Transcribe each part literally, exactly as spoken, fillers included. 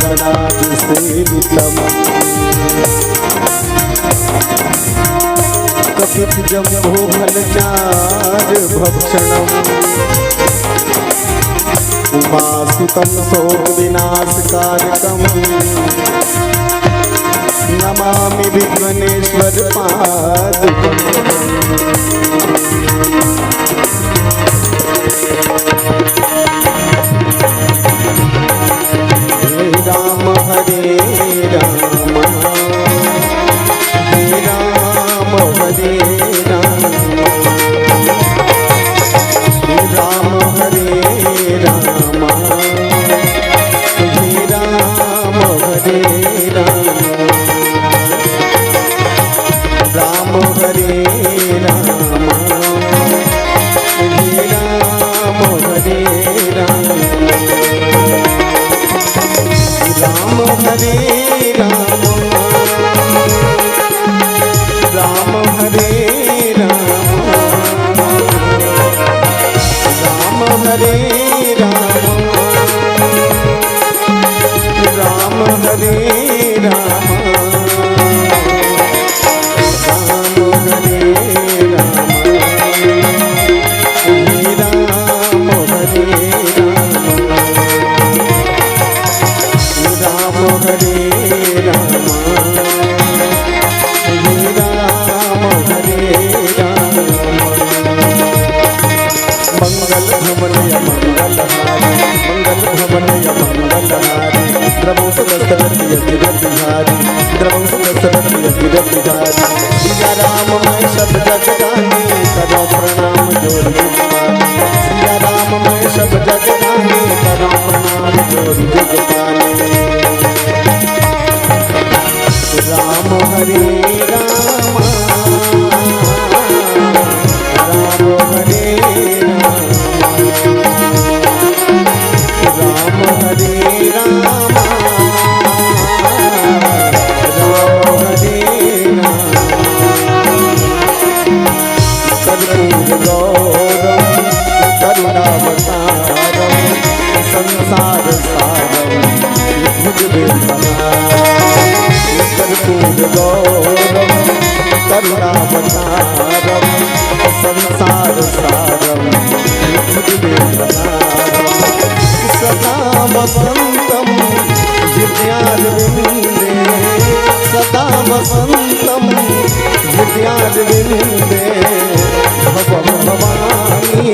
गणादिसेवितम्। कपित जम्भो फलचार भक्षणम्। उमासुतं शोक विनाश कारकम्। नमामि विघ्नेश्वर पाद। हे राम हरे राम, हे राम हरे राम, हे राम हरे राम, हे राम हरे राम। राम हरे राम, हरे राम हरे राम, राम हरे राम, राम हरे राम, राम हरे राम, राम हरे राम। राम हरे राम, हरे राम हरे राम, राम हरे राम, हरे राम हरे राम। मंगल भवन अमंगल हारी, मंगल भवन अमंगल हारी, द्रवौ सुदशरथ यज्ञ बिहारी, द्रवौ सुदशरथ यज्ञ बिहारी। सिया राम मैं सब जग जानी, करो प्रणाम जोर जुग पानी। सिया राम मैं सब जग जानी, करो प्रणाम जोर जुग पानी। राम हरे राम, राम हरे राम, राम हरे राम, राम हरे राम। कर्पूर गौरम करुणावतारम संसार सारम भुजगेन्द्रहारम। कर्पूर गौरम करुणावतारम संसार सारम भुजगेन्द्रहारम। सदा वसंतम हृदयारविंदे, सदा वसंतम हृदयारविंदे, भवम भवानी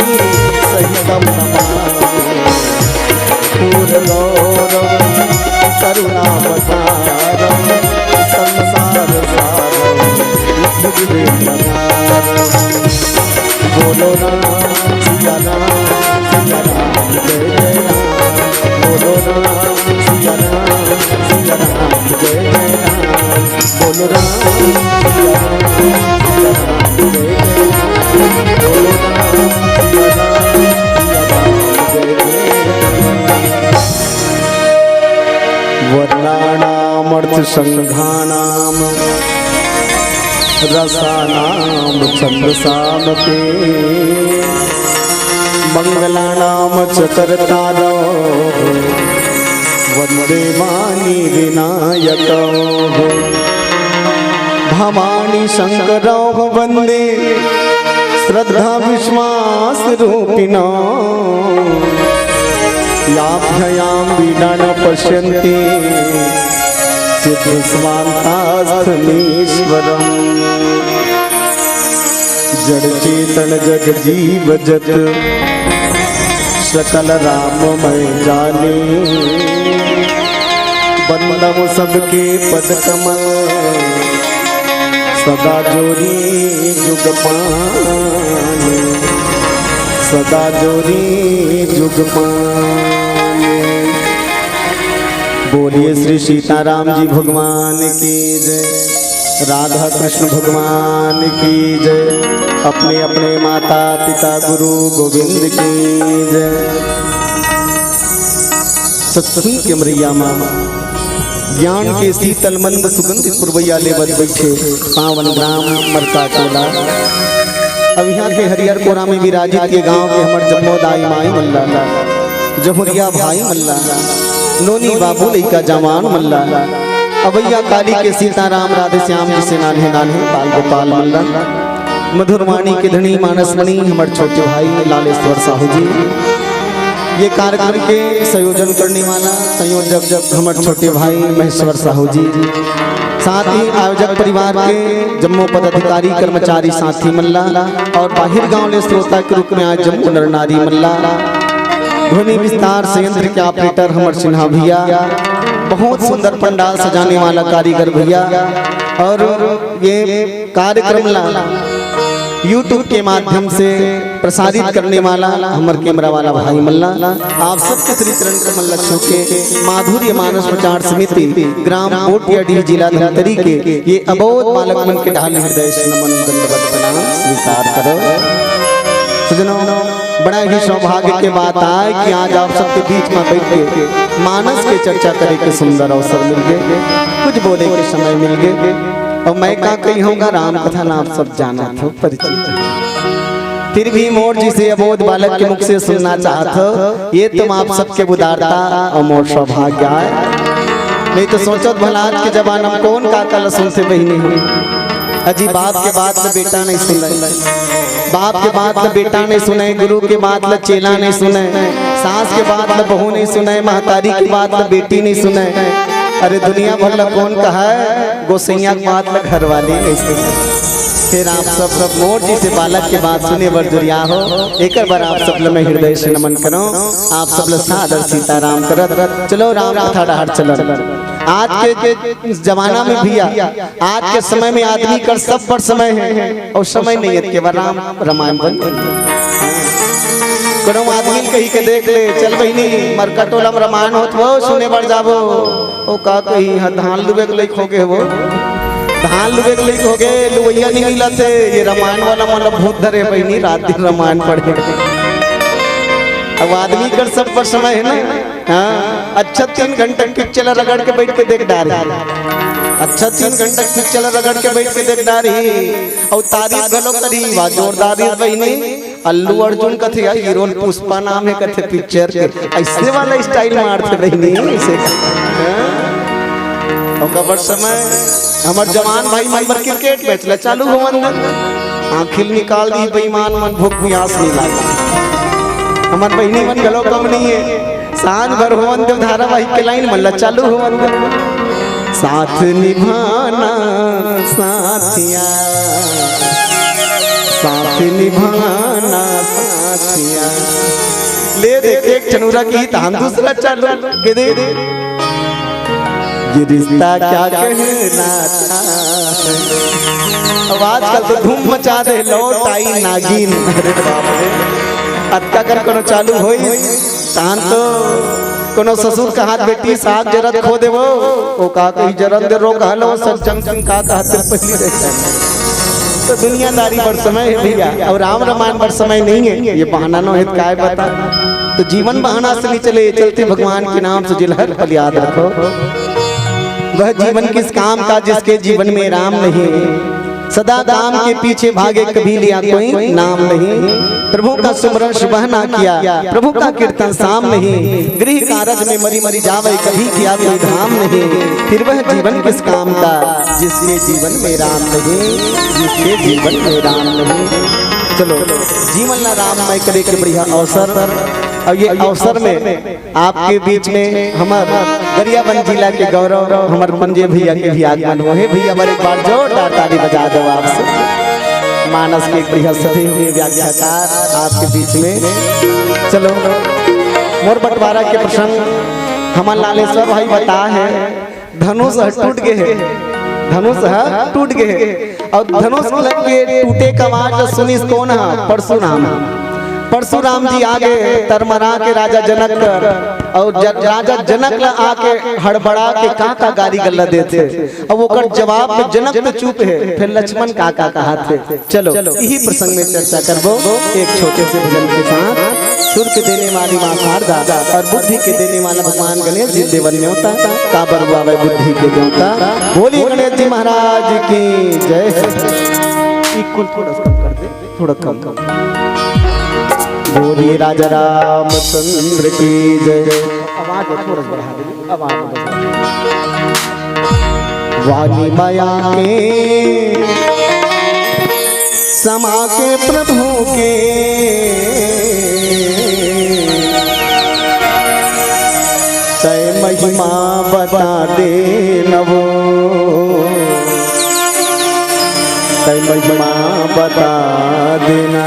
सहितम नमामि। कर्पूर गौरम करुणावतारम संसार सारम भुजगेन्द्रहारम। बोलो राम सिया राम, सिया राम जय जय राम। बोलो राम सिया राम, सिया राम जय जय राम। बोलो राम सिया राम, सिया राम जय जय राम। बोलो राम सिया राम, सिया राम जय जय राम। वर्णानामर्थसंघानां रसानां छन्दसामपि। मङ्गलानां च कर्तारौ वन्देमानि विनायकौ। भवानी शंकरौ वन्दे श्रद्धा विश्वास रूपिणौ। याभ्ययां वीणा न पश्यन्ति सिद्धस्वान्तास्थमीश्वरम्। जड़ चेतन जग जीव जत सकल राम मैं जाने। वंदम सबके पद कमल सदा जोरी जुग पाने, सदा जोरी जुग पाने। बोलिए श्री सीताराम जी भगवान की जय, राधा कृष्ण भगवान की जय, अपने अपने माता पिता गुरु गोविंद की जय। सत्संग के मरैया मा ज्ञान के शीतल मंद सुगंधित पुरवैया लेवत बइठे पावन ग्राम मरका टोला। अब इहाँ के हरियर कोरा में विराजित ये गांव के हमर जम्मो दाई माई मन ला, जहुरिया भाई मन ला, नोनी बाबू लइका जवान मन ला, अवैया काली के सीताराम राधे श्याम जी से नान्हे नान्हे बाल गोपाल मन ला, मधुरवाणी के धनी मानस मणि हमर छोटे भाई लालेश्वर साहू जी, ये कार्यक्रम के संयोजन करने वाला संयोजक हमर छोटे भाई महेश्वर साहू जी, साथ ही आयोजक परिवार के जम्मो पदाधिकारी कर्मचारी साथी मन ला और बाहिर गांव ले श्रोता के रूप में आज जम्मो नर नारी मन ला, ध्वनि विस्तार संयंत्र के ऑपरेटर हमर सिन्हा भैया, बहुत सुंदर पंडाल सजाने वाला कारीगर भैया, और ये कार्यक्रम ला YouTube के माध्यम से प्रसारित करने वाला हमर कैमरा वाला भाई मन ला, आप सबके श्री चरण कमल ला छू के माधुर्य मानस प्रचार समिति ग्राम कोटियाडीह जिला धमतरी के ये अबोध बालक मन के ढाल हृदय से नमन दंडवत प्रणाम स्वीकार करो। सजनों, बड़ा ही सौभाग्य के बात आय कि आज आप सबके बीच में बैठ के मानस के चर्चा करे के सुंदर अवसर मिल गे, कुछ बोले के समय मिल गे। और मैं का कही हूँगा, राम कथा ला आप सब जानत हो, परिचित हो। फिर भी मोर जिसे अबोध बालक के मुख से सुनना चाहत हो, ये तुम आप सबके उदारता और मोर सौभाग्य आय। नहीं तो सोचत भला आज के जमाना में कौन काका ला सुनथे बहिनी हो। अजी, बाप के बात ला बेटा नहीं सुने, बाप के बात ला बेटा नहीं सुने, गुरु के बात ला चेला नहीं सुने, सास के बात ला बहू नहीं सुने, महतारी के बात ला बेटी नहीं सुने। अरे दुनिया भर ला कौन कहे, गोसैया के बात ला घरवाली नहीं सुने। फिर आप सब, सब मोर जिसे बालक के बात सुने बर जुरिया हो, एकर बर आप सब ला मैं हृदय से नमन करो, आप सब ला सादर सीताराम करत। चलो राम कथा डहर चलो। आज के, के जमाना में भैया, आज के समय में आदमी कर सब पर समय है और समय नहीं है, केवल राम रामायण बन गई। कोनो आदमी कही के देख ले, "चल बहिनी, मरका टोला में रामायण होत हो, सुने बर जाबो।" ओ का कही, "हाँ, धान लुबे के लइक हो गे वो, धान लुबे के लइक हो गे, लुवैया नहीं मिलत हे, ये रामायण वाला मन भूत धरे बहिनी, रात दिन रामायण पढ़े।" अब आदमी कर सब पर समय है ना। हाँ, अच्छा तीन घंटा पिक्चर रगड़ के बैठ के देख डारी, अच्छा तीन घंटा पिक्चर रगड़ के बैठ के देख डारी, और तारीफ घलो करी, "वाह, जोरदार रिहिस बहिनी।" अल्लू अर्जुन कथे, "यार, हीरो पुष्पा नाम है," कथे पिक्चर के, ऐसे वाला स्टाइल मारथे बहिनी, ऐसे। हाँ? ओकर बर समय, हमर जवान भाई मन बर क्रिकेट मैच ला चालू होवन दे, आँखिल निकाल दी बेईमान मन, भूख प्यास नहीं लागे। हमर बहिनी मन घलो कम नहीं है, सांझ भर होवन दे धारावाहिक के लाइन मन ला चालू होवन दे। साथ निभाना साथिया, साथ निभाना साथिया। ले देख एक चनुरा की धान दूसरा चालू के दे। ये रिश्ता क्या कहलाता है? अब आजकल तो धूम मचा दे, लौट आई नागिन। अरे बाप रे, अतका कर कोनो चालू होई, तान तो कोनो ससुर कहात, "बेटी, साग जरत खो देवो।" ओ का कही, "जरन दे रो कहलो, सज्जन सिंह का कहत पहली रे।" तो दुनियादारी बर समय है भैया, और राम रामायण बर समय नहीं है। ये बहाना नो है, काय बता। तो जीवन बहाना से नहीं चले, चलते भगवान के नाम से जिलहर पल याद रखो। वह जीवन किस काम का जिसके जीवन में राम नहीं, सदा काम के पीछे भागे कभी लिया कोई नाम नहीं। प्रभु का सुमरन सुबह ना किया, प्रभु का कीर्तन शाम नहीं। गृह कारज में मरी मरी जावे कभी किया कोई धाम नहीं। फिर वह जीवन किस काम का जिसके जीवन में राम नहीं, जिसके जीवन में राम नहीं। चलो, जीवन ला राममय करे के बढ़िया अवसर, और ये अवसर में आपके बीच में हमर गरियाबंद जिला के गौरव हमर पंजे भैया के भी आगमन हुआ है। भैया, हमारे एक बार जोरदार ताली बजा दो आप सब। मानस के एक बढ़िया सधे हुए व्याख्याकार आपके बीच में। चलो, मोर बंटवारा के प्रसंग हमर लालेश्वर भाई बता है, धनुष ह टूट गे हे, धनुष ह टूट गे हे। और धनुष के टूटे का आवाज ल सुनिस कोन ह? परशुराम। परशुराम जी आगे तरमरा के राजा जनक कर, और ज-, राजा जनक ल आके हड़बड़ा के का का गारी गल्ला देथे, और ओकर जवाब में जनक तो चुप हे, फिर लक्ष्मण का का कहाथे। चलो, यही प्रसंग में चर्चा करबो एक छोटे से भजन के साथ। सुर के देने वाली माँ शारदा और बुद्धि के देने वाला भगवान गणेश जी देवन न्योता, काबर हुआ वह बुद्धि के देवता। बोलिए गणेश जी महाराज की जय। इक्वल थोड़ा सा कम कर दे, थोड़ा कम, कम। बोलिए राजा रामचंद्र की जय। आवाज ला थोड़ा सा बढ़ा दे, आवाज ला बढ़ा दे। वाणी माया के समा के प्रभु के, तै महिमा बता दे न वो, तै महिमा बता देना।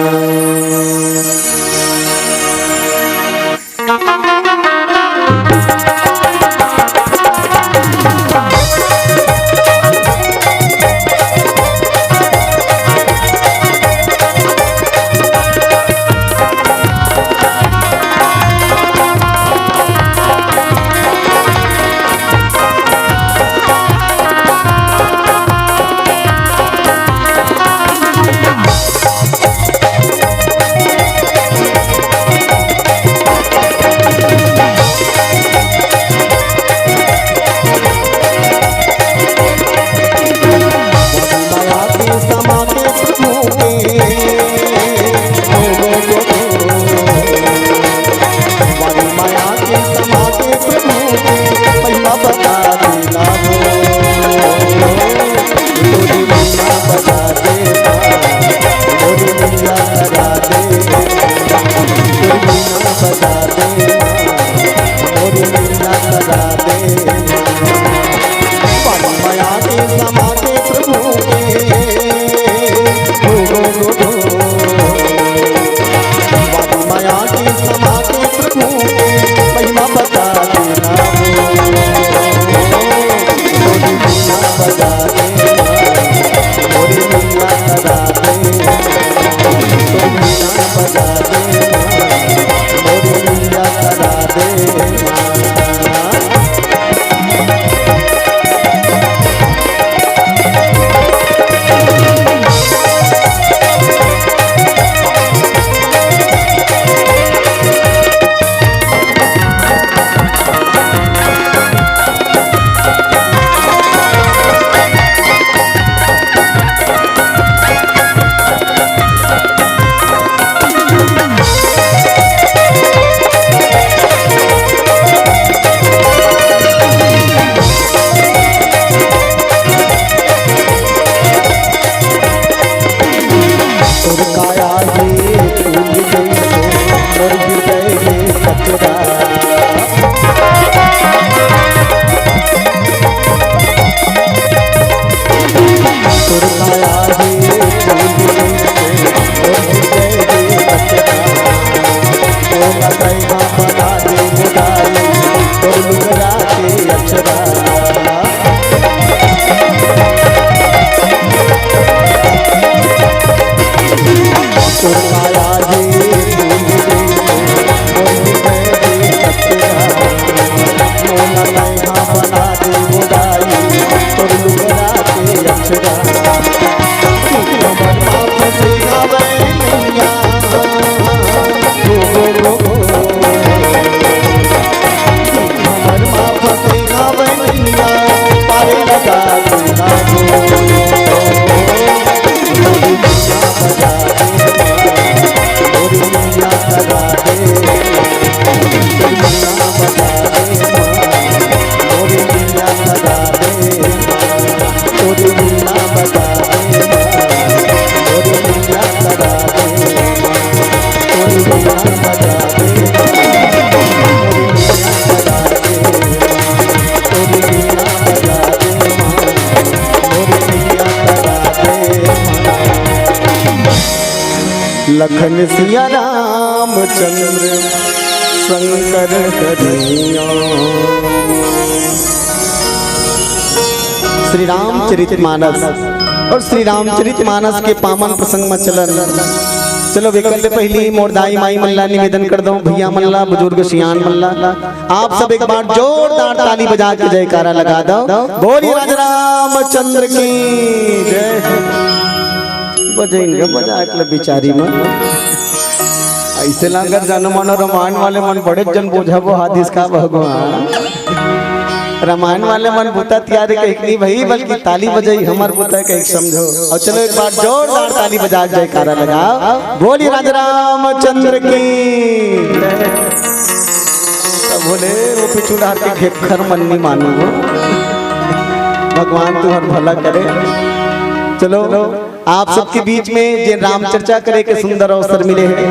लखन सिया रामचंद्र संकर करियो। श्री रामचरित मानस और श्री रामचरित मानस के पावन प्रसंग म चलन। चलो, वेकर ले पहिली मोर दाई माई मन ला निवेदन कर दो, भैया मन ला, बुजुर्ग सियान मन ला, आप सब एक बार जोरदार ताली बजा के जयकारा लगा दो। बोलिए राजा रामचंद्र की जय। बजाइन ग बजा के बिचारी मन। अइसे लागत जानो मानो रामायण वाले मन बड़े जन बोझा बोहा दिस का भगवान। रामायण वाले मन बुता तियारी कहिक नहीं भई, बल्कि ताली बजाई हमर बुता कहिक समझो। और चलो एक बार जोरदार ताली बजा के जयकारा लगाओ। बोलिए राजा रामचंद्र की। सब बोले वो पिछू डहर के घेखर मन नी मानू हो। भगवान तुम्हार भला करे। चलो, आप सबके बीच में जे राम चर्चा करे के सुंदर अवसर मिले हे,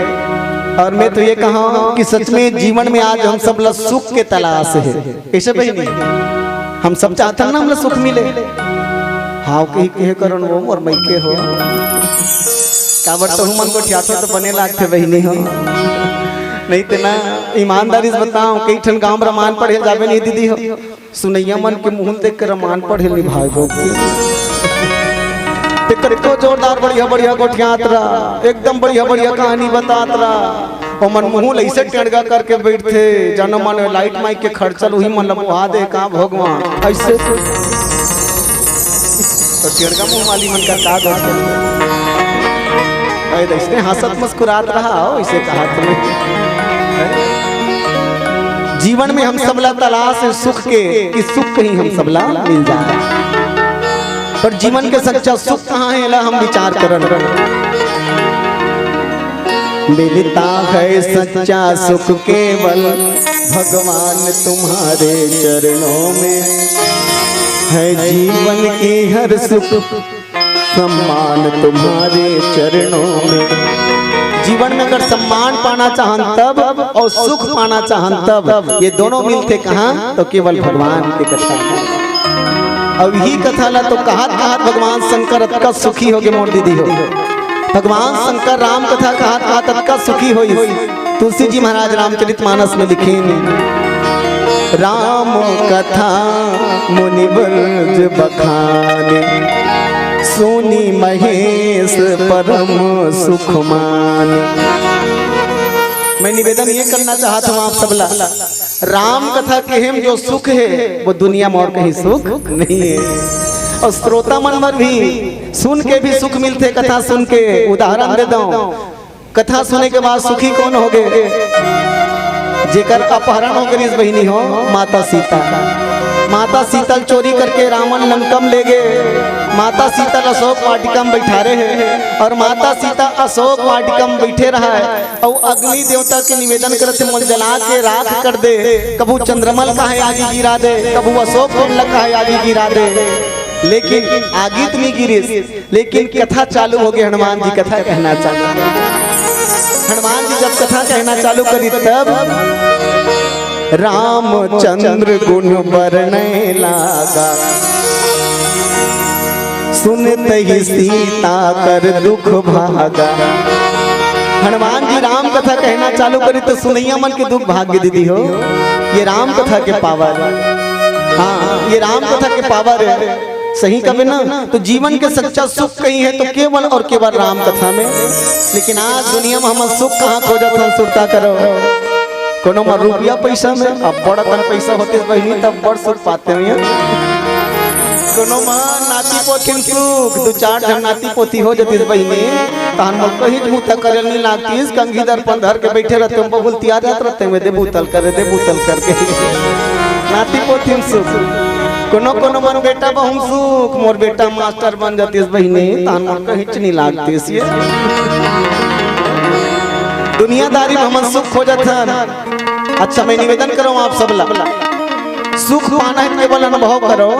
और मैं तो ये कहा हूँ कि सच में जीवन में आज हम सब ला सुख के तलाश हे। ऐसे बहिनी, हम सब चाहत हन ना हमला सुख मिले। हाँ, कही कहे करन वो मोर मइके हो। काबर तहू मन गोठियाथो तो बने लागथे बहिनी हो। नहीं ते ना, ईमानदारी से बताओ, कई ठन गांव में रामायण पढ़े जाबे नहीं दीदी हो, सुनइया मन के मुंह देख के रामायण पढ़े नहीं भाई हो। ते कतको जोरदार बढ़िया बढ़िया गोठियात रहा, एकदम बढ़िया बढ़िया कहानी बतात रहा, ओमन मुंह ल अइसे टेड़गा करके बइठथे, जानो मानो लाइट माइक के खर्चा ल उही मन ल मुहा दे का भगवान। अइसे तो टेड़गा मुंह वाली मन का का दोष हे? अरे, तो अइसने हंसत मुस्कुरात रहा हो, इसे कहा तुम्हें। जीवन में हम सबला तलाश हे सुख के, कि सुख कहीं हम सबला मिल जाए। पर जीवन के सच्चा सुख कहाँ हे, एला हम विचार करन। मिलता है सच्चा सुख केवल भगवान तुम्हारे चरणों में, है जीवन की हर सुख सम्मान तुम्हारे चरणों में। जीवन में अगर सम्मान पाना चाहन तब और सुख पाना चाहन तब, ये दोनों मिलथे कहाँ? तो केवल भगवान के कथा में। अब यही कथा ला तो कहत कहत भगवान शंकर अतका सुखी होगे मोर दीदी हो। भगवान शंकर राम कथा कहत कहत अतका सुखी होइस। तुलसी जी महाराज रामचरित मानस में लिखिन, राम कथा मुनिवर बखाने, सुनि महेश परम सुख माने। मैं निवेदन ये करना चाहत हूँ आप सबला, राम कथा के हेम जो सुख हे, वो दुनिया में और कहीं सुख नहीं हे। और श्रोता मन बर भी सुन के भी सुख मिलथे, कथा सुन के। उदाहरण दे दंव, कथा सुने के बाद सुखी कोन होगे? जेकर अपहरण होगे रिहिस बहिनी हो, माता सीता। माता सीता ल चोरी करके रावण लंका म लेगे। माता सीता ल अशोक वाटिका म बइठारे हे और माता सीता अशोक वाटिका म बइठे रहय। अउ अग्नि देवता के निवेदन करत हे, मोला जला के राख कर दे, कभू चंद्रमा ल काहे आगी गिरा दे, कभू अशोक वन ल काहे आगी गिरा दे। लेकिन आगी तो नहीं गिरिस, लेकिन कथा चालू होगे, हनुमान जी कथा कहना चालू। हनुमान जी जब कथा कहना चालू करिस तब, रामचंद्र गुण बरनय लागा, सुनत ही सीता कर दुख भागा। हनुमान जी राम कथा कहना चालू करिस तो सुनइया मन के दुख भाग गे दीदी हो। ये राम कथा के पावर, हाँ, ये राम कथा के पावर हे। सही कबे ना, तो जीवन के सच्चा सुख कहीं हे तो केवल और केवल राम कथा में। लेकिन आज दुनिया में हमन सुख कहाँ खोजत हन, सुरता करो। कोनो म रुपया पइसा में, अब्बड़ अकन पइसा होतिस बहिनी, त अब्बड़ सुख पातेंव। कोनो म नाती पोती म सुख, दू चार झन नाती पोती हो जतिस बहिनी, तहन मोला कहीं बूता करे ल नइ लागतिस। कंघी दर्पण धर के बइठे रहतेंव, बहुल तियार जात रहतेंव, दे बूता ल करे, दे बूता ल करके। नाती पोती म सुख, कोनो कोनो मन बेटा बहू म सुख, मोर बेटा मास्टर बन जतिस बहिनी, तहन मोला कहीं च नइ लागतिस ये। दुनियादारी में हमन सुख खोजत हन। अच्छा, मैं निवेदन करंव आप सब ला, सुख पाना हे केवल अनुभव करो।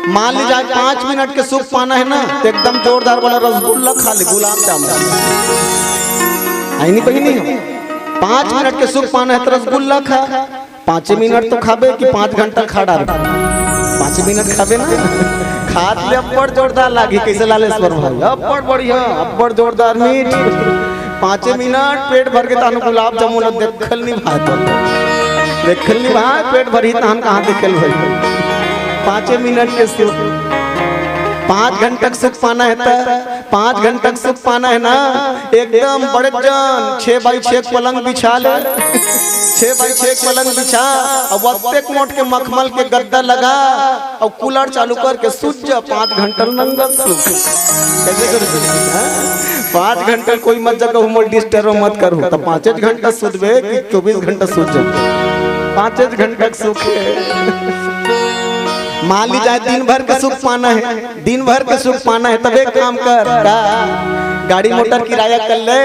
मान ली जाए पाँच मिनट के सुख पाना हे ना, तो एकदम जोरदार वाला रसगुल्ला खा ले, गुलाब जामुन। आई नहीं बहिनी हो, पाँच मिनट के सुख पाना हे तो रसगुल्ला खा। पाँचे मिनट तो खाबे कि पाँच घंटा खा डारबे? पाँचे मिनट खाबे ना, खात ले अब्बड़ जोरदार लागी। कैसे लालेश्वर भाई? अब्बड़ बढ़िया, अब्बड़ जोरदार मीठ। पाँचे मिनट पेट भर के तहन गुलाब जामुन देखल नहीं भाई, तो देखल नहीं भाई, पेट भरही तहन कहाँ देखल भाई? पाँचे मिनट के सुख, पाँच घंटा के सुख पाना हे त पाँच घंटा के सुख पाना हे ना, एकदम बड़े जन छह बाई छह के पलंग बिछा ले, छह बाई छह के पलंग बिछा, अब अत्तेक मोट के मखमल के गद्दा लगा, और कूलर चालू करके सुत जा, पाँच घंटा नंगा सुख। कैसे कर सकते हैं? पाँच घंटा कोई मत जगह, मोर डिस्टर्ब मत करू, तो पाँचे घंटा सुतबे कि चौबीस घंटा सुत जाबे? पाँचे घंटा के सुख हे। मान ली जाए, दिन भर के सुख पाना है, दिन भर के सुख पाना है, तब एक काम कर, का गाड़ी मोटर किराया कर ले,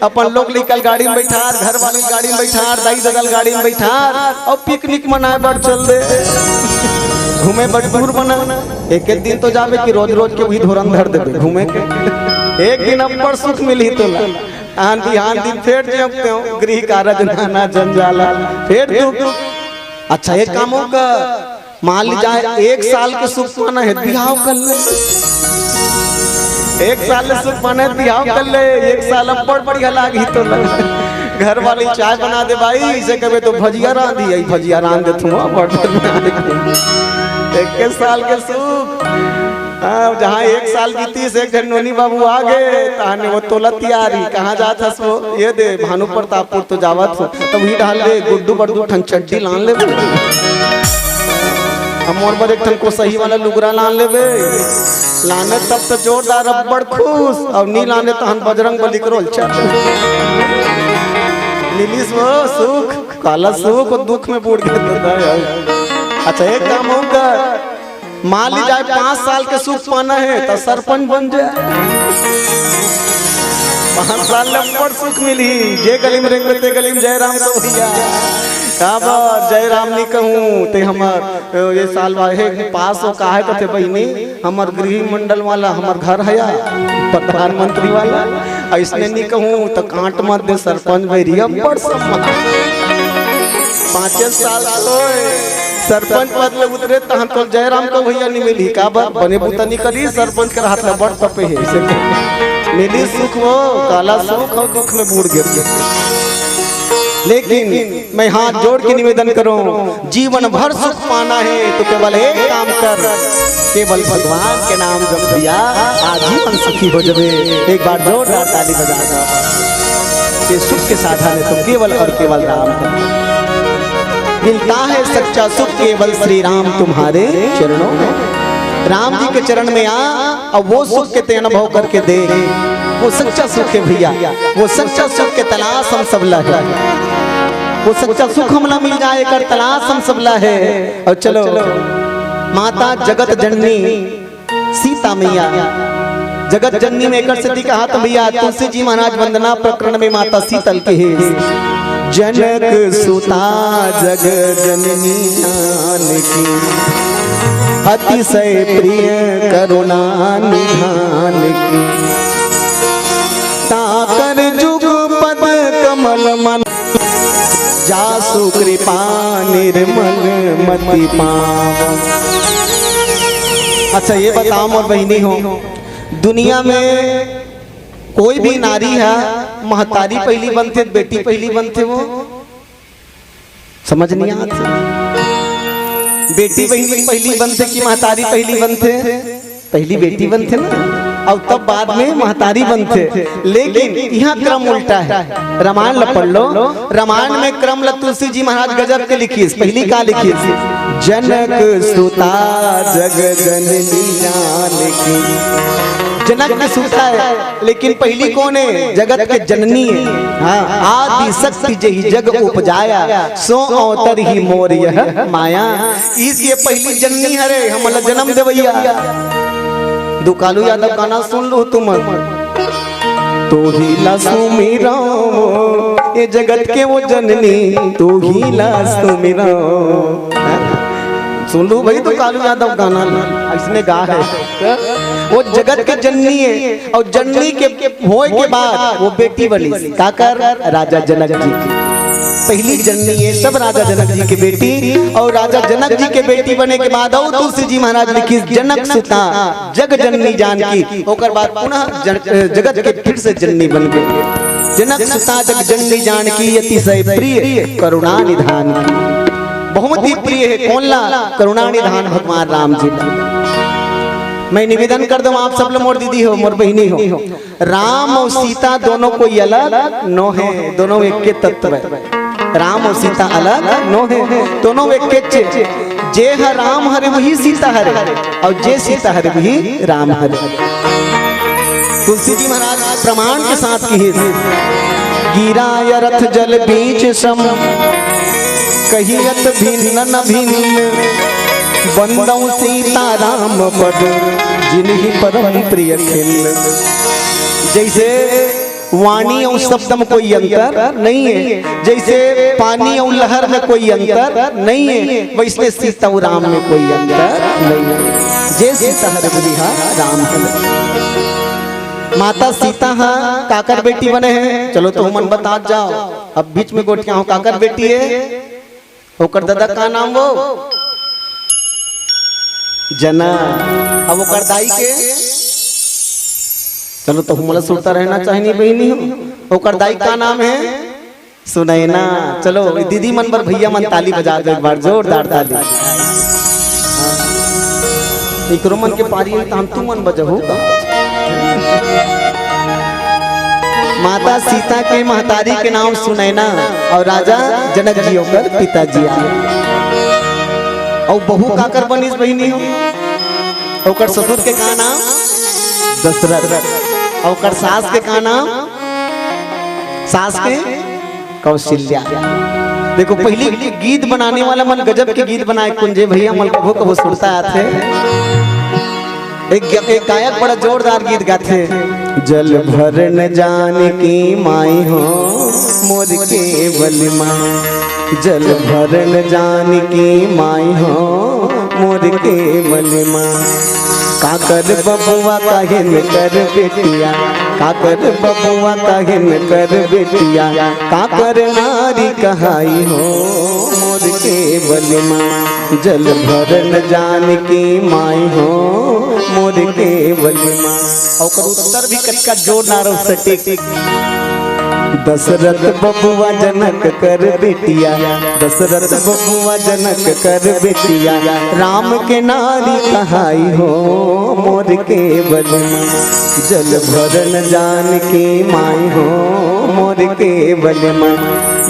अपन लोग लइका ल गाड़ी में बैठार, घर वाली ल गाड़ी में बैठार, दाई ददा ल गाड़ी में बैठार, अउ पिकनिक मनाए बर चल दे, घूमे बर टूर बना। एक एक दिन तो जाबे कि रोज रोज के वही धोरन धर देबे घूमे के। एक दिन अब्बड़ सुख मिलही तोला, आन बिहान दिन फेर जब तें गृह कारज नाना जंजाला, फेर दुख। अच्छा, एक काम हो का, मान ली जाए, एक साल के सुख पाना है, बिहाव कर ले। एक साल ले सुख पाना है, बिहाव कर ले। एक साल अब्बड़ बढ़िया लागही तोला। घर वाली चाय बना दे भाई, इसे कबे तो भजिया रांधी, आई भजिया रांध दे तुम, अब्बड़ बढ़िया। एक साल के सुख। हाँ, जहाँ एक साल बीतीस, एक झन नोनी बाबू आ गे, तहाने वो तोला तियारी, कहाँ जात हस वो? ये दे, भानु प्रतापपुर तो जावत हो। तब ही डाल ले, गुड्डू बड्डू ठन चड्डी लान ले। अब मोर बर एक ठन कोसही वाला लुगरा लान लेबे। लाने तब तो जोरदार अब्बड़ खुश, अउ नी लाने तहन बजरंग बली करो चल। मिलिस वो सुख, काला सुख, वो दुख में बूड़ गे। अच्छा, एक काम हो कर, मान ली जाए, पाँच साल के सुख पाना है तो सरपंच बन जाए। पाँच साल ले अब्बड़ सुख मिली, जे गली में रेंगबे ते गली में जय राम कहो भैया। का बात, जय राम नी कहूँ ते हमर, ये साल वाहे पास हो, काहे कथे बहिनी, हमर गृह मंडल वाला हमर घर हया, प्रधानमंत्री वाला, अइसने नी कहूँ तो कांट मत दे सरपंच भैरी, अब्बड़ सम्मान। पाँचे साल होए, सरपंच पद ले उतरे तहन तो जयराम कहो भैया नी मिली, का बात, बने बुता नी करी, सरपंच कर हाथ ले बड़ तपे है, इसे मिली सुख वो, काला सुख हो, दुख में बूड़ गे। लेकिन मैं हाथ जोड़ के निवेदन करूं, जीवन भर सुख पाना है तो केवल एक काम कर, केवल भगवान के नाम जप दिया, आजीवन सुखी हो जबे। एक बार जोरदार ताली बजा दो। ये सुख के साधन है तो केवल और केवल राम है। मिलता है सच्चा सुख केवल श्री राम तुम्हारे चरणों में। राम जी के चरण में आ, अब वो सुख के ते अनुभव करके दे। वो सच्चा सुख है भैया, वो सच्चा सुख के तलाश हम सब ला है। वो सच्चा सुख हमला मिल जाए, एकर तलाश हम सब ला है। और चलो, माता जगत जननी सीता मैया, जगत जननी में एकर सेती कहा तो भैया, तुलसी जी महाराज वंदना प्रकरण में माता सीता ल कहे, जनक सुता जग जननी जानकी, अतिशय प्रिय करुणा निधान की। ताकर जुग पद कमल मन, जासु कृपा निर्मल मति पावन। अच्छा, ये बताओ मोर बहिनी हो, दुनिया में कोई भी नारी है, महतारी पहली बनथे, बेटी पहली बनथे, वो समझ नहीं आत। बेटी बहिनी पहली बनथे कि महतारी पहली बनथे? पहली बेटी बनथे ना, अउ तब बाद में महतारी बनथे। लेकिन यहाँ क्रम उल्टा है। रामायण ल पढ़ लो, रामायण में क्रम ल तुलसी जी महाराज गजब के लिखिस। पहली का लिखिस? जनक सुता जग जननी जानकी। जनक की सुता है, लेकिन पहली कौन है? जगत के जननी है। हाँ, आदि शक्ति जही जग उपजाया, सो अवतरी मोर यह माया। इस ये पहली जननी हरे, हमला जन्म देवैया। दो कालू यादव गाना सुन लो तुम। तो ही ला सुमिरो, ये जगत के वो जननी, तो ही ला सुमिरो। सुन लो भाई, तो कालू यादव गाना इसने गा है। वो जगत के जननी है, और जननी के होए के बाद वो बेटी बनी। काकर? राजा जनक जी की। पहली जननी है सब राजा जनक जी के बेटी, और राजा जनक जी के बेटी बने के बाद और तुलसी जी महाराज लिखी, जनक सुता जग जननी जानकी। ओकर बाद पुनः जन-, जगत के फिर से जननी बन गई। जनक सुता जग जननी जानकी, अतिशय प्रिय करुणा निधान की। बहुत ही प्रिय है कौन ला? करुणा निधान भगवान राम जी ला। मैं निवेदन कर दूं आप सब ला, मोर दीदी हो, मोर बहिनी हो, राम और सीता दोनों कोई अलग नो है, दोनों एक के तत्व है। राम और सीता अलग नो है, दोनों एक के चे-, जे ह राम हरे वही सीता हरे, और जे सीता हरे वही राम हरे। तुलसी जी महाराज प्रमाण के साथ कहे, गिरा अरथ जल बीच सम, कहियत भिन्न न भिन्न। बंदौ सीताराम पद जिनहि परम प्रिय खिल। जैसे वाणी अउ शब्द में कोई अंतर नहीं है, जैसे पानी अउ लहर में कोई अंतर नहीं है, वैसने सीता अउ राम में कोई अंतर नहीं है। जे सीता हरे बोली हा राम हरे। माता सीता हा काकर बेटी बने हे? चलो तो हमन बतात जाव, अब बीच में गोठियाहूं, काकर बेटी हे? ओकर ददा का नाम वो? जनक। अब ओकर दाई के? चलो तो हमला सुरता रहना चाहिए नहीं बहिनी हो। ओकर दाई का नाम हे? सुनैना। चलो दीदी मन बर भैया मन ताली बजा दे एक बार, जोरदार ताली। एकरो मन के पारी हे, तहन तू मन बजहू का? माता सीता के महतारी के नाम सुनैना अउ राजा जनक जी ओकर पिताजी आय। अउ बहू काकर बनिस बहिनी हो? ओकर ससुर के का नाम? दशरथ। अउ ओकर सास के का नाम? सास के कौशल्या। देखो, पहली गीत बनाने वाला मन गजब के गीत बनाए, कुंजे भैया मन कभो कभो सुरता आथे। एक, एक गायक बड़ा जोरदार गीत गाथे, जल भरन जानकी माई हो मोर केवल माँ, जल भरन जानकी माई हो मोर केवल माँ। काकर बबुआ कहिन कर बेटिया, काकर बबुआ कहिन कर बेटिया, काकर नारी कहाई हो मोर केवल माँ, जल भरन जानकी माई हो मोर केवल माँ। अउ ओकर उत्तर भी कतका जोरदार अउ सटीक। दशरथ बबुआ जनक कर बेटिया, दशरथ बबुआ जनक कर बेटिया, राम के नारी कहाई हो मोर केवल माँ। जल भरन जानकी माई हो मोर केवल माँ।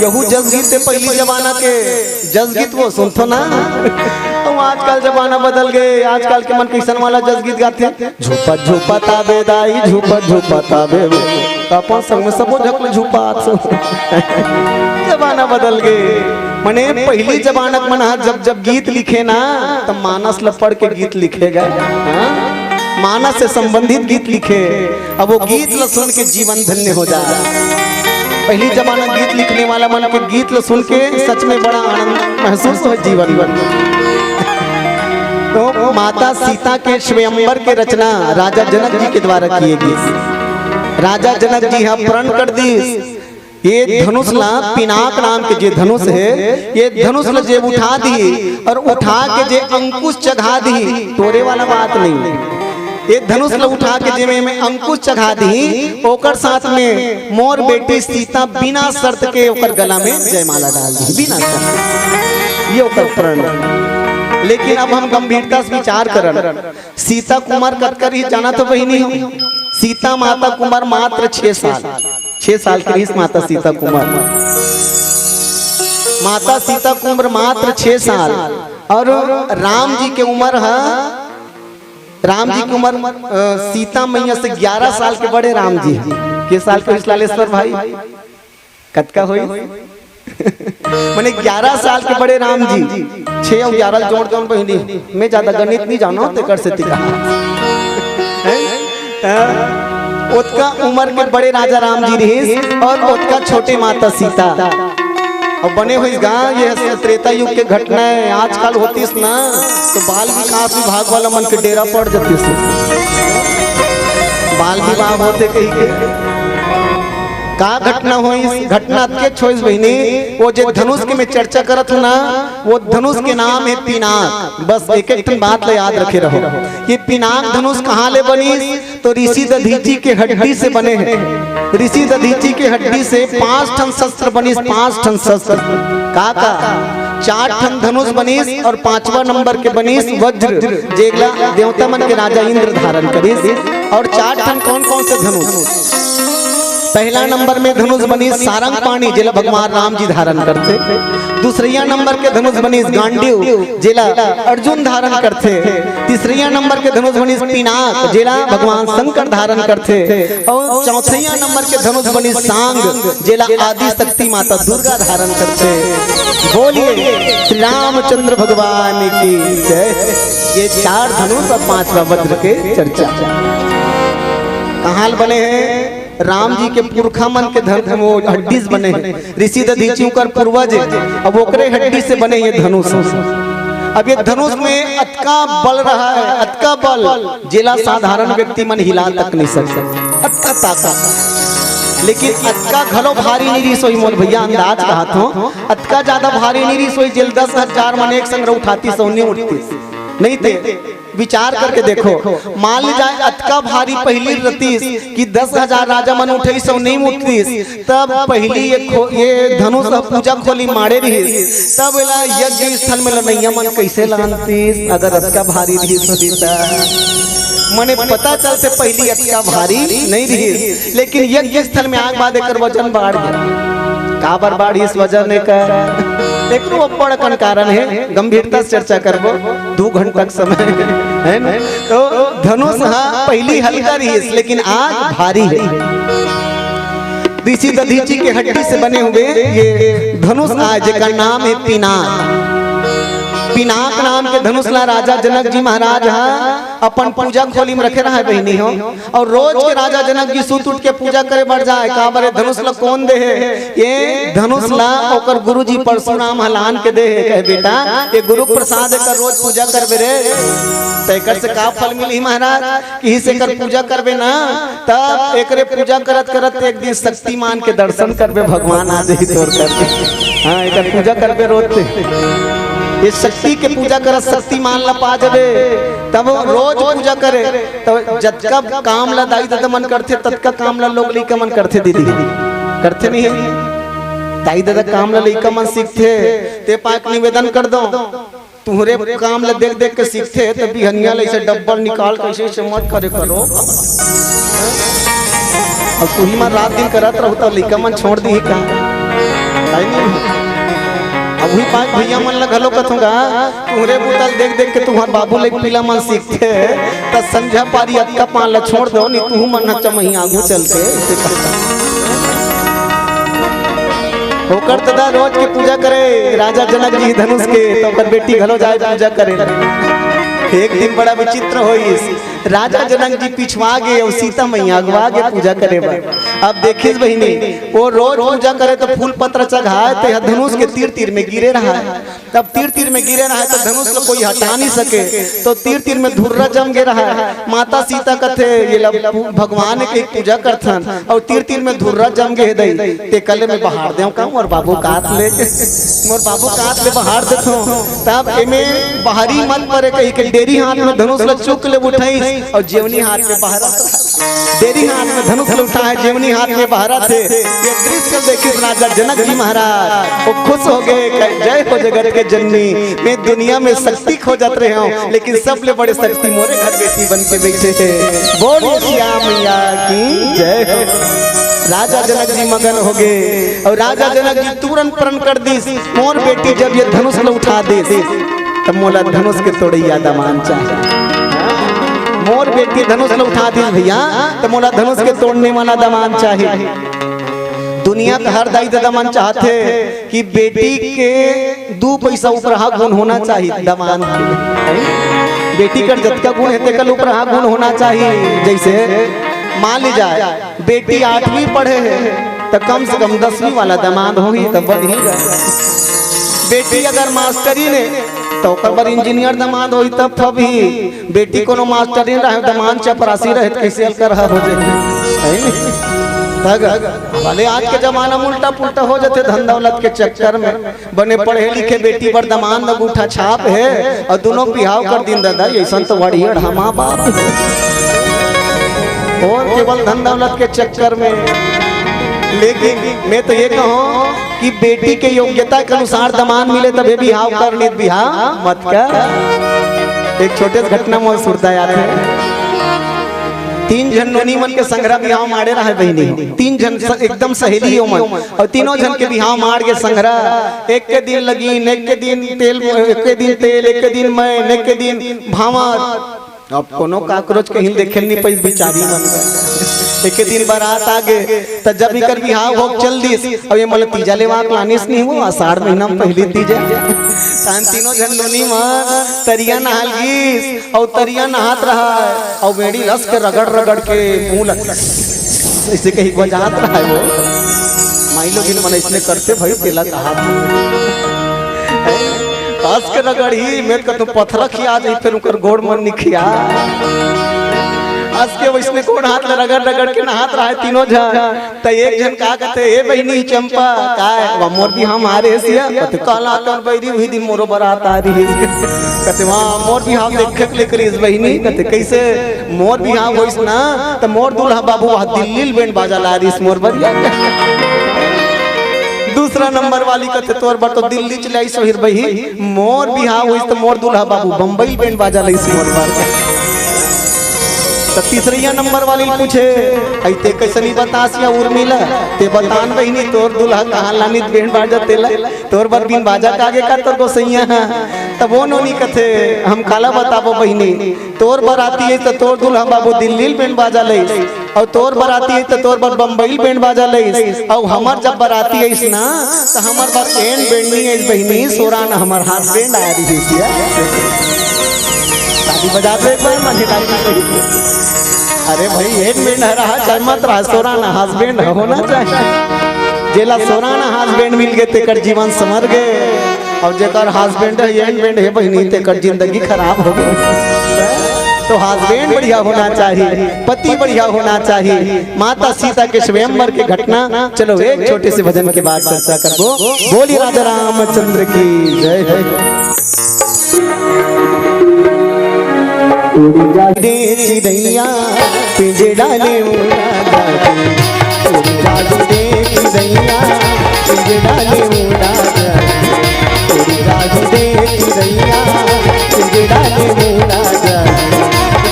यहू जस गीत हे पहली जमाना के, जस गीत वो सुनथो ना। अउ आजकल जमाना बदल गे, आजकल के मन कइसन वाला जस गीत गाथे, झूपत झूपत आबे दाई, झूपत झूपत आबे वो। त अपन संग में सबो झक ले झूपात। जमाना बदल गे। मने पहली जमाना के मन ह जब जब गीत लिखे ना, त मानस ल पढ़ के गीत लिखे गा। हाँ? मानस से संबंधित गीत लिखे। अब वो गीत ल सुन के जीवन धन्य हो जाए। पहली जमाना गीत लिखने वाला मन के गीत ल सुन के सच में बड़ा आनंद महसूस हो जीवन में। तो माता सीता के स्वयंवर के रचना राजा जनक जी के द्वारा किए गीस। राजा जनक जी हा प्रण कर दीस, ये धनुष ला, पिनाक नाम के जे धनुष हे, ये धनुष ला जे उठा दिही अउ उठा के जे अंकुश चघा दिही, टोरे वाला बात नहीं। ये धनुष ला उठा के जे में, में अंकुश चघा दिही, ओकर साथ में मोर बेटी सीता बिना शर्त के ओकर गला में जयमाला डाल दिही, बिना शर्त। ये ओकर प्रण। लेकिन अब हम गंभीरता से विचार करन, सीता के उमर कतका रहिस जानथो बहिनी हो? सीता माता के उमर मात्र छह साल, छह साल के रहिस माता सीता के उमर। माता सीता के उमर मात्र छह साल, अउ राम जी के उमर ह, राम जी के उमर, अ, सीता मैया से ग्यारह साल के बड़े राम जी ह। के साल के होइस लालेश्वर भाई? कतका होइस? मने ग्यारह साल के बड़े राम जी, छह अउ ग्यारह जोड़ दे बहिनी, मैं ज्यादा गणित नहीं जानव, तेकर सेती कहा। हैं? हाँ? ओतका उमर के बड़े राजा राम जी रहिस अउ ओतका छोटे माता सीता। अब बने होइस गा, ये त्रेता युग के घटना हे, आजकल होतिस ना, तो बाल विकास विभाग वाला मन के डेरा पड़ जातिस। बाल विवाह होथे कहिके। का घटना होइस? घटना अतकेच होइस बहिनी, वो जे धनुष के मैं चर्चा करत हूँ ना, वो धनुष के नाम हे पिनाक। बस एक एक ठन बात ला याद रखे रहो कि पिनाक धनुष कहाँ ले बनिस, तो ऋषि दधीचि के हड्डी से बने हे। ऋषि दधीचि के हड्डी से पांच ठन शस्त्र बनिस, पांच ठन शस्त्र। का का? चार ठन धनुष बनिस अउ पांचवा नंबर के बनिस वज्र, जेला देवता मन के राजा इंद्र धारण करिस। अउ चार ठन कौन कौन से धनुष? पहला नंबर में धनुष बनिस सारंग पाणी, जेला भगवान राम जी धारण करथे। दूसरइया नंबर के धनुष बनिस गांडीव, जेला अर्जुन धारण करथे। तीसरइया नंबर के धनुष बनिस पिनाक, जेला भगवान शंकर धारण करथे। अउ चौथइया नंबर के धनुष बनिस सांग, जेला आदि शक्ति माता दुर्गा धारण करथे। बोलिए श्री रामचंद्र भगवान की जय। ये चार धनुष अउ पांचवा वज्र के चर्चा। कहाँ ले बने हे? राम जी के पुरखा मन के धन, वो हड्डी से बने हे। ऋषि दधीचि ओकर पूर्वज हे, अब ओकरे हड्डी से बने ये धनुष। अब ये धनुष में अतका बल रहा है, अतका बल, जेला साधारण व्यक्ति मन हिला तक नहीं सकता, अतका ताकत। लेकिन अतका घलो भारी नहीं रिहिस होही, मोर भैया, अंदाज कहत हों, अतका ज्यादा भारी नहीं रिहिस होही, जेला दस हजार मन एक संग उठातिस अउ नहीं उठतिस। नहीं ते विचार करके देखो, मान ली जाए अतका भारी पहिली रतिस कि दस हजार राजा मन उठइस अउ नहीं उठतिस, तब पहिली ये खो-, ये धनुष ह पूजा खोली माड़े रिहिस, तब एला यज्ञ स्थल में लनइया मन कइसे लानतिस, अगर अतका भारी रिहिस होही त। मने पता चलथे पहिली अतका भारी नहीं रिहिस, लेकिन यज्ञ स्थल में आए के बाद एकर वजन बाढ़ गे। काबर बाढ़िस वजन एकर? एकरो अब्बड़ अकन कारण हे, गंभीरता से चर्चा करबो, दू घंटा के समय हे ना। तो धनुष ह पहिली हल्का रिहिस, लेकिन आज भारी हे। ऋषि दधीचि के हड्डी से बने हुए ये धनुष आय, जेकर नाम हे पिनाक। पिनाक नाम के धनुष ला राजा जनक जी महाराज ह अपन पूजा खोली में रखे रहय, बहिनी हो। अउ रोज के राजा जनक जी सुत उठ के पूजा करे बर जाय। काबर ए धनुष ला कोन दे हे? ये धनुष ला ओकर गुरुजी परशुराम ह लान के दे हे, कहे, "बेटा, ये गुरु प्रसाद, एकर रोज पूजा करबे रे, त एकर से का फल मिलही महाराज?" किहिस, "एकर पूजा करबे ना, तब एकरे पूजा करत करत एक दिन शक्तिमान के दर्शन करबे, भगवान आ जाही तोर करके। हाँ, एकर पूजा करबे रोज ते। ये शक्ति के पूजा करत शक्तिमान ला पा जाबे, तब रोज पूजा करे।" तो जतका काम ला दाई ददा मन करथे, ततका काम ला लोग लइका मन करथे दीदी, करथे नहीं? दाई ददा काम ला लइका मन सीखथे, ते पाक निवेदन कर दो, तुहरे काम ला देख देख के सीखथे, त बिहनिया ला ऐसे डब्बल निकाल के ऐसे ऐसे मत करे करो। अब तुही मन रात दिन करत रहू त लइका मन छोड़ दिही का? है नहीं? अब वही पाक भैया मन ला घलो कथूंगा, तुहरे बुता ल देख देख के तुहर बाबू ले पीला मन सीखथे, त संझा पारी अतका पान ला छोड़ दो, नहीं तुहू मन ह चमही आगू चल के। ओकर ददा रोज के पूजा करे राजा जनक जी धनुष के, त ओकर बेटी घलो जाय पूजा करे। एक दिन बड़ा विचित्र होइस, राजा जनक जी पिछवा गे अउ सीता मैया अगवा गे पूजा करे बर। अब देखिस बहिनी, वो रोज पूजा करे त फूल पत्र चघाय, ते ह धनुष के तीर तीर में गिरे रहय। तब तीर तीर में गिरे रहय त धनुष ल कोई हटा नहीं सके, तो तीर तीर में धुर्रा जम गे रहय। माता सीता कथे, "ये ला पू-, भगवान के पूजा करथन अउ तीर तीर में धुर्रा जम गे हे दई, ते कले में बहार देव का मोर बाबू कात ले, मोर बाबू कात ले बहार देथों।" तब एमे बाहरी मत परे कही के डेरी हाथ में धनुष ल चुक ले उठाइस अउ जेवनी हाथ में बहारा, डेरी हाथ में धनुष ल उठाय, जेवनी हाथ में बहारा थे। ये दृश्य देखिस राजा जनक जी महाराज, वो खुश हो गे, कहे, "जय हो जगत के जननी, मैं दुनिया में शक्ति खोजत रहे हूँ, लेकिन सबले बड़े शक्ति मोरे घर बेटी बन के बैठे हे।" बोल सिया मैया की जय हो। राजा जनक जी मगन हो गे अउ राजा जनक जी तुरंत प्रण कर दिस, "मोर बेटी जब ये धनुष ल उठा दिस, त मोला धनुष के तोड़इया दमान चाही। मोर बेटी धनुष ल उठा दिस भैया, त मोला धनुष के तोड़ने वाला दमान चाही।" दुनिया के हर दाई ददा मन चाहथे कि बेटी के दू पैसा उपराहा गुण होना चाही दमान के। बेटी कर जतका गुण हे, तेकर उपराहा गुण होना चाही। जैसे मान ली जाए, बेटी आठवीं पढ़े हे, त कम से कम दसवीं वाला दमाद होही, त बढ़िया। बेटी अगर मास्टरी ने, त ओकर बर इंजीनियर दमाद होही, तब फबही। बेटी कोनो मास्टरी रहे, दमाद चपरासी रहे, त कैसे अलकर हो जाए? है नहीं? तग, भले आज के जमाना में उल्टा पुल्टा हो जाथे धन दौलत के चक्कर में। बने पढ़े लिखे बेटी बर दमाद अंगूठा छाप हे अउ दुनों बिहाव कर दिन दादा, अइसन तो बड़ी अड़हमा बाप। और केवल धन दौलत के चक्कर में। लेकिन मैं तो ये कहूँ कि बेटी के योग्यता के अनुसार दमाद मिले तभे बिहाव कर, नहीं त बिहाव मत कर। एक छोटे से घटना मोर सुरता आत हे। तीन झन नोनी मन के संघरा बिहाव माड़े रहय बहिनी, तीन झन स-, एकदम सहेली ओमन, अउ तीनों झन के बिहाव माड़ के संघरा, एक के दिन लगीन, एक के दिन तेल, एक के दिन तेल, एक के दिन मैं, एक के दिन भांवर। अब कोनो काकरोच कहीं देखे नहीं पइस बिचारी मन। एक दिन बारात आ गे, त जब इकर बिहाव होके चल दिस, अब ये मन तीजा लेवा के लानिस नहीं हो, आषाढ़ महीना में पहली तीजा। तहन तीनों झन नोनी मन तरिया नहाल गिस, अउ तरिया नहात रहय, अउ बेड़ी लस के रगड़ रगड़ के मुंह लग, ऐसे कहीं बजात रहय वो। माई लोगिन मन ऐसने करथे भाई, तेला कहा। कस के रगड़ही, मैं कतहूँ पथरा खिया जाही, फेर ओकर गोड़ मन निखिया। कस के वइसने गोड़ हाथ ल रगड़ रगड़ के नहात रहय तीनों झन। त एक झन का कथे, "ए बहिनी चंपा, काय वा मोर बिहाव मारे हस या?" कथे, "काला तोर बहिरी, उही दिन मोरो बरात आ रहिस।" कथे, "वा मोर बिहाव देखे के लेकर इस बहिनी।" कथे, "कइसे?" "मोर बिहाव होइस ना, त मोर दूल्हा बाबू वहाँ दिल्ली ले बैंड बाजा ला रहिस मोर बर।" दूसरा नंबर वाली कथे, "तोर बर तो दिल्ली चले आइस होही बहिनी, मोर बिहाव होइस त मोर दूल्हा बाबू बम्बई ले बैंड बाजा लइस मोर बर।" त तीसरइया नंबर वाली पूछे, "अई ते कइसनी बतास या उर्मिला, ते बता न बहिनी, तोर दूल्हा कहाँ लानिस बैंड बाजा तेला, तोर बर बिन बाजा का गे का तोर गोसइया ह?" तब वो नोनी कथे, "हम काला बताबो बहिनी, तोर बराती हे त तोर दूल्हा बाबू दिल्ली ले बैंड बाजा लइस, अउ तोर बराती हे त तोर बर बम्बई ले बैंड बाजा लइस, अउ हमर जब बराती आइस ना, त हमर बर एंड बैंड नइ आइस बहिनी, सोरान हमर हाथ बैंड आय रहिस या।" ताली बजा दो एक बार, मजेदारी में। अरे भाई, एंड बैंड ह रहा, चाहे मत रहा, सोरान हाथ बैंड होना चाहिए। जेला सोरान हाथ बैंड मिल गे, तेकर जीवन संवर गे। अउ जेकर हाथ बैंड हे, एंड बैंड हे बहिनी, तेकर जिंदगी खराब हो गे। तो हाथ बैंड बढ़िया होना चाहिए, पति बढ़िया होना चाहिए। माता सीता के स्वयंवर के घटना, चलो एक छोटे से भजन के बाद चर्चा करबो। बोलिए राजा रामचंद्र की जय। उड़ जा रे चिड़ैया, पिंजड़ा ले उड़ा जा रे। उड़ जा रे चिड़ैया, पिंजड़ा ले उड़ा जा रे। उड़ जा रे चिड़ैया, पिंजड़ा ले उड़ा जा रे।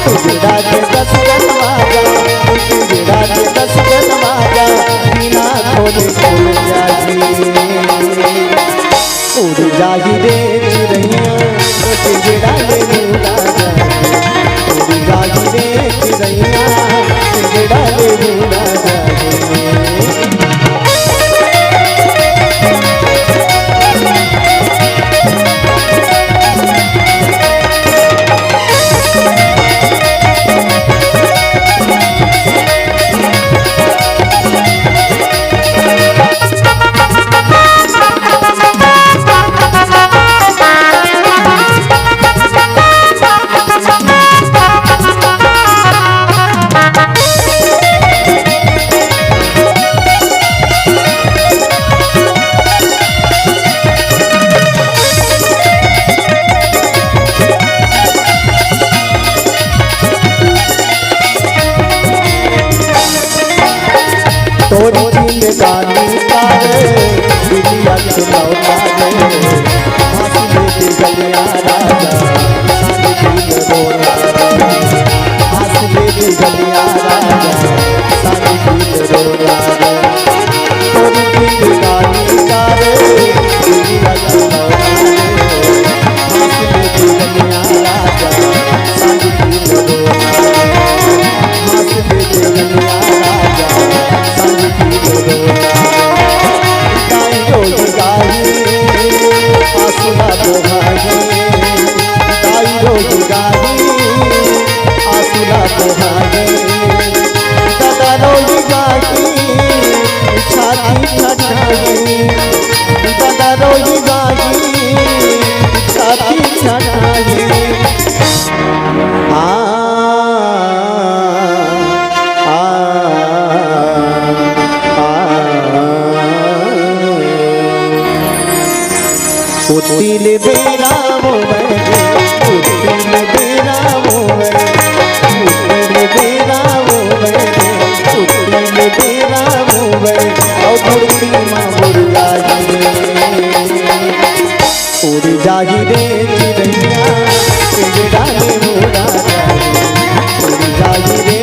पिंजड़ा के दस गन बाजा, पिंजड़ा के दस गन बाजा, बिना खोले खुल जाही। उड़ जाही रे चिड़ैया, पिंजड़ा ले उड़ा जा। उड़ जाही रे चिड़ैया, पिंजड़ा ले उड़ा जा। तोरी जिंदगानी का रे, बिटिया के लौटा रे, हंस ले के गलिया राजा, संग दिल रोला रे, हंस ले के गलिया राजा, संग दिल रोला रे। तोरी जिंदगानी का रे, बिटिया के लौटा रे, हंस ले के गलिया राजा, संग दिल रोला रे। हंस ले के गलिया राजा, संग दिल रोला रे। गाई रोज गाई, आंसू ला बहाई। गाई रोज गाई, आंसू ला बहाई। दादा रोज गाई, छाती ठठाई। दादा रोज गाई, छाती ठठाई। आ, आ, आ, आ। उतिल बेरा मोवै, उतिल बेरा मोवै, उतिल बेरा मोवै, उतिल बेरा मोवै, औ धरती मा मुर्गा गिरे। उड़ जाही रे चिड़ैया, पिंजड़ा ले उड़ा जाही। उड़ जाही रे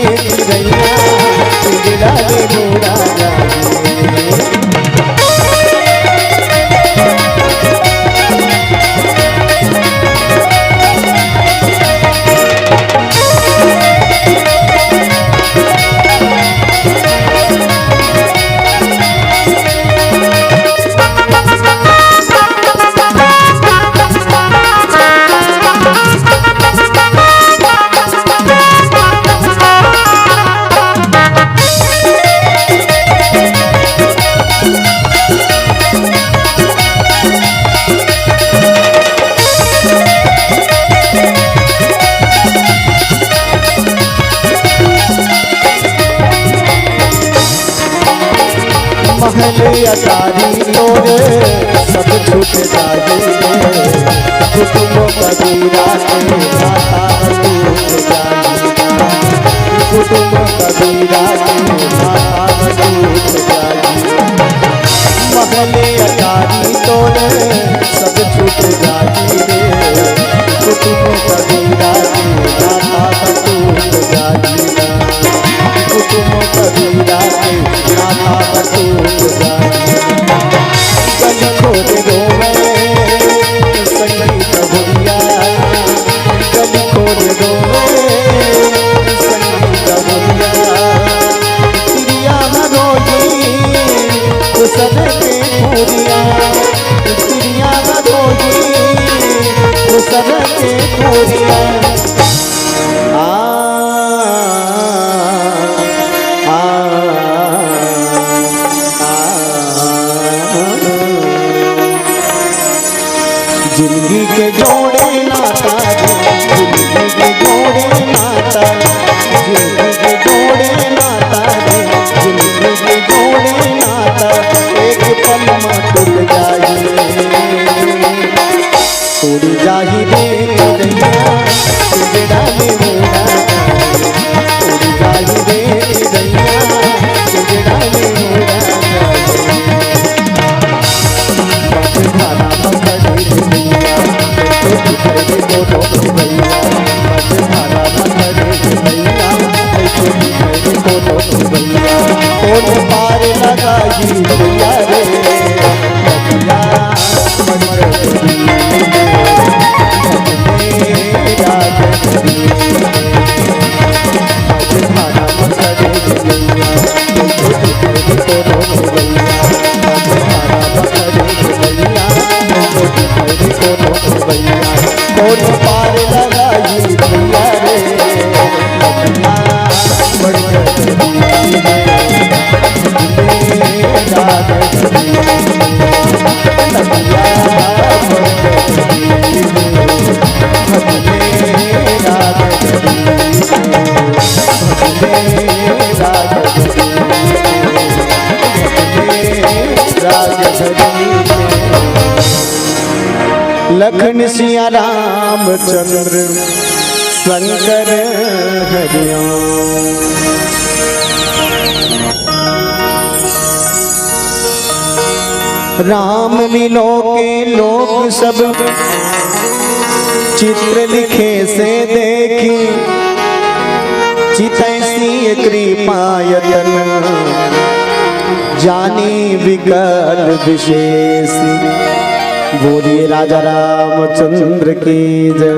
भले अटारी तोरे सब छूट जाई रे, कुटुंब कबीरा के नाता टूट जाई रे, कुटुंब कबीरा के नाता टूट जाई रे। महले अटारी तोरे सब छूट जाई रे, कुटुंब कबीरा के नाता टूट जाई रे। कुटुंब कबीरा के नाता टूट जाई। गली खोर रोवे संगीत भुरिया, गली खोर रोवे संगीत भुरिया। तिरिया न रोई कुसर के फुरिया, तिरिया न रोई कुसर के फुरिया। आ, आ, आ, जिंदगी के जोड़े नाता रे, जिंदगी के जोड़े नाता, जिंदगी के जोड़े नाता रे, जिंदगी के जोड़े नाता, एक पल में टूट जाई। उड़ जाई रे चिड़ैया, पिंजड़ा में मुड़ा, उड़ जाई रे चिड़ैया, पिंजड़ा में मुड़ा। बस धारा पकड़ रे भैया, तो बिखर रे को रोक भैया, बस धारा पकड़ रे भैया, तो बिखर रे को रोक भैया। कौन पार लगाई भैया रे, भैया। कौन पार लगाई भैया रे, लखन सिया रामचंद्र शंकर हरिओम। राम मिलो के लोग सब चित्र लिखे से देखी, चितैसी कृपा यतन जानी विकल विशेष। बोलिए राजा रामचंद्र की जय।